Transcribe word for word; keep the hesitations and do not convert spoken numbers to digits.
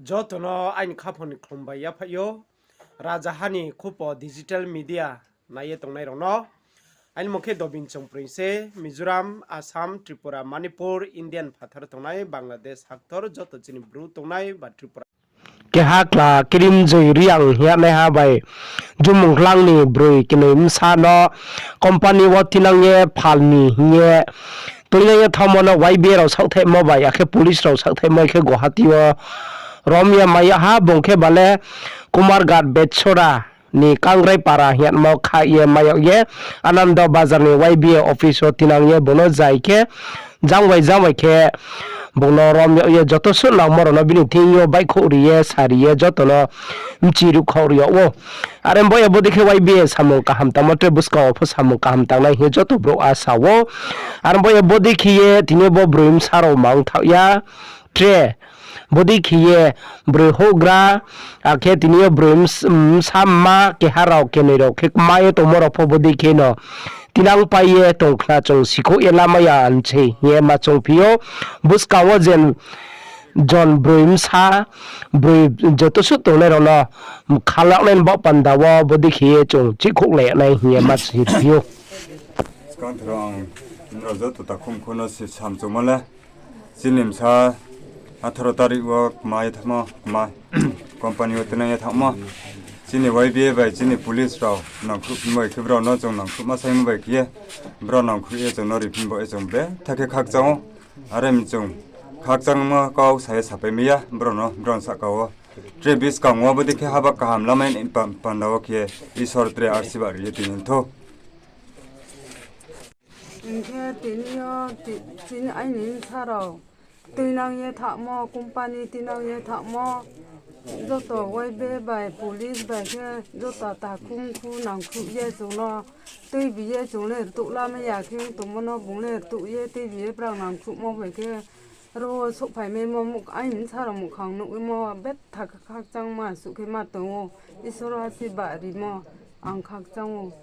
Joto no aini khaphang ni khlum bai yaphaih ou. Rajaha ni khupo digital media nai ye tongnai rao no. Aini mung khe Dobin Chongproi se, Mizoram, Assam, Tripura, Manipur, India ni phathar tongnai, Bangladesh haktor joto chini Bru tongnai ba Tripura. Keha kla Kirimjoi Reang hing ye naiha bai jumung hlang ni broi knoi bsa no company wo tinang ye phal ni hing ye tuinang ye thanngmo no Y B A rao saohthaihmo bai, akhe police rao saohthaihmo khe Guwahati wo rom ye mai yag ha, bung khe bale Kumarghat Betsora ni Kangrai Para hing yagmo kha ye mai yag ye, Anando Bazar ni Y B A office wo tinang ye bung no zai khe, jang bai jang bai khe bung no rom yag ye joto suh nangmo rao no bini thing yo baihkhouh ri ye, sari ye, joto no bchi ruhkhouh ri yag ou. Are bo ye bodei khe Y B A samung kaham tangmo tre buskang wo pho samung kaham tangnai hing ye joto brouh asa ou. Are bo ye bodei khe ye tini yo bo broi bsa rao mang thaoh ya, tre bodei khe ye broi houhgra, akhe tini yo broi bs-, bsa mma keha rao knoi rao khe kma ye tongmo rao pho bodei khe no tinang pai ye tong khna chung sikhouh ye lamai ya sei hing ye ma choungphi ou. Buskang wo je jon broi bsa, broi joto suh tongnai rao no khalaknai ni baoh panda wo bodei khe ye chung chihkhouhlai nai hing ye ma siphi ou. Skang tharo ang nrao joto takhum kho no se samchungmo le, chini bsa atharo tarik wo kma ye thanngmo, kma company wo tinang ye thanngmo. Chini Y B A bai chini police rao nangkhruh phi bai khe brao no chung nangkhruhma saingmo bai khe ye, brao nangkhruh ye chung no riphi bo ye chung betha khe khakchang ou. Are mi chung khakchangmo kau sa ye sapai mai ya brao no, brao ni sahka wo. Tre buskang wo bodei khe haba kaham lamai ni pa-, panda wo khe Isor tre arsiba ri ye tini thou. Hing khe tini yo ti-, chini aini bsa rao tuinang ye thanngmo, company tuinang ye thanngmo, joto Y B A bai police bai khe joto takhum khu nangkhruh ye chung no tuibi ye chung le rtuh lamai ya khe tongmo no bung le rtuh ye tuibi ye brao nangkhruhmo bai khe ro souhphai maimo muk-, aini bsa rao muhkhang nuhmo betha khe khakchangma suh khe ma tong ou. Isor asi ba rimo ang khakchang ou.